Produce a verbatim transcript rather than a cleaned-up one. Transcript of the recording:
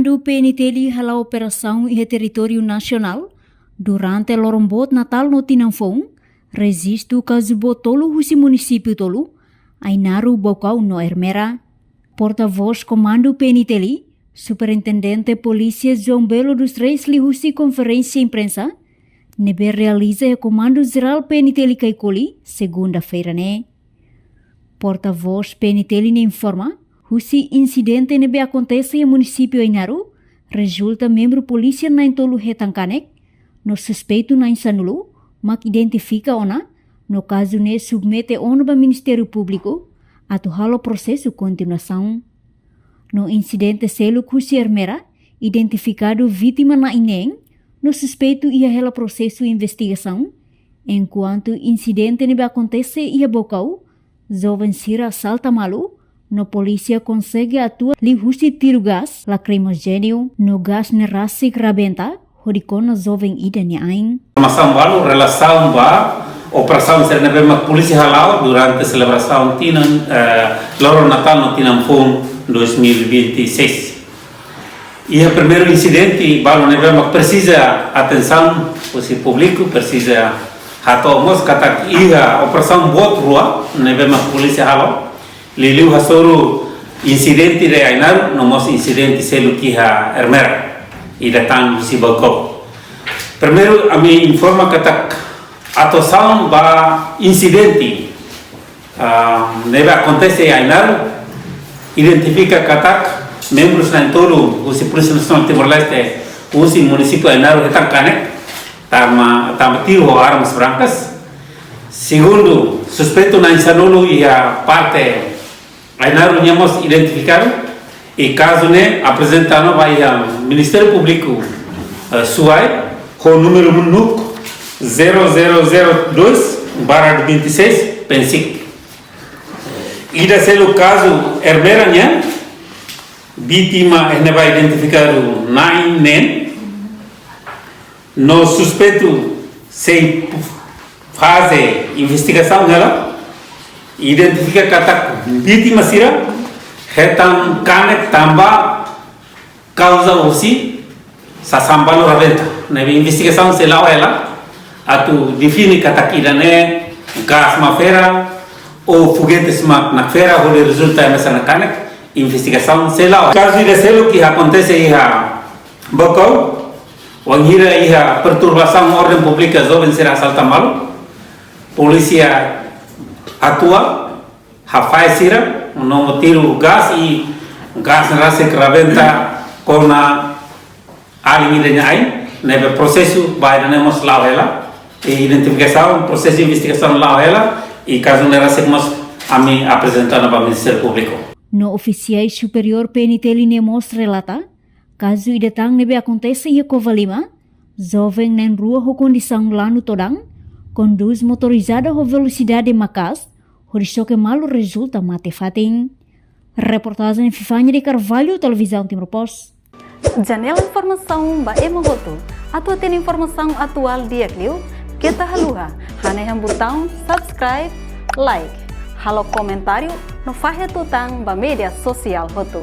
Komandu P N T L hala'o operasaun iha territóriu nasionál durante loron boot Natál no tinan foun, rejistu kazu boot tolu husi munisípiu tolu, Ainaro, Baucau no Ermera. Portavós Komandu P N T L, Superintendente Polísia João Belo dos Reis liuhusi konferénsia imprensa ne'ebé realiza iha Komandu Jerál P N T L Caicoli, segunda-feira ne'e. Portavós P N T L ne'e informa, husi insidente ne'ebé akontese iha munisípiu Ainaro, rezulta membru polísia na'in-tolu hetan kanek, no suspeitu na'in-sanulu mak identifika ona, no kazu ne'e submete ona ba Ministériu Públiku atu halo prosesu kontinuasaun. No insidente seluk husi Ermera, identifikadu vítima na'in-neen, no suspeitu iha hela prosesu investigasaun, enkuantu insidente ne'ebé akontese iha Baucau, joven sira salta malu, no polísia konsege atua liuhusi tiru gás lakrimojéneu no gás ne'e rasik rabenta, hodi kona joven ida nia ain. Informasaun balu relasaun ba operasaun sira ne'ebé mak polísia hala'o durante selebrasaun tinan, eh, loron Natál no tinan foun dois mil e vinte e seis. Iha primeiru insidente balu ne'ebé mak presiza atensaun husi públiku, presiza hato'o mós katak iha operasaun boot rua ne'ebé mak polísia halo, liuliu hasoru insidente iha Ainaro, no mós insidente seluk iha Ermera, ida tan husi Baucau. Primeiru, ami informa katak atuasaun ba insidente, ah, ne'ebé akontese iha Ainaro, identifika katak membrus na'in-tolu husi Polísia Nasionál Timor-Leste, husi munisípiu Ainaro hetan kanek, tama, tama tiru ho armas brancas. Segundu, suspeitu na'in-sanulu iha parte Ainaro nian mós identifikadu, i kazu ne'e aprezenta ona ba iha Ministériu Públiku, eh, Suai, ho númeru NUC zero zero zero dois barra vinte e seis, PENSIC. Ida seluk kazu Ermera nian, vítima ne'ebé identifikadu na'in-neen, no suspeitu sei faze investigasaun hela, identifika katak vítima sira hetan kanek tanba kauza husi sasán balu rabenta. Ne'ebé investigasaun sei la'o hela atu define katak ida-ne'e gás mak fera ou fogetes mak nakfera hodi rezulta hanesan ne'e kanek, investigasaun sei la'o. Kazu ida seluk ke akontese iha Baucau, wainhira iha perturbasaun orden públika, joven sira salta malu, polísia atua, hafahe sira, no tiru gás i gás ne'e rasik rabenta kona alin ida nia ain, ne'ebé prosesu ba ida-ne'e mós la'o hela, i identifikasaun, prosesu investigasaun la'o hela, i kazu ne'e rasik mós ami aprezenta ona ba Ministériu Públiku. No ofisiál superiór P N T L ne'e mós relata, kazu ida tan ne'ebé akontese iha Covalima, joven na'in-rua ho kondisaun lanu todan, kondús motorizada ho velosidade maka'as, hodi xoke malu rezulta mate fatin. Reportajen Vivania de Carvalho, Televizaun Timor Post. Janela informasaun ba ema hotu. Atu hatene informasaun atuál di'ak liu, keta haluha hanehan butaun subscribe, like, halo komentáriu no fahe tutan ba média sosiál hotu.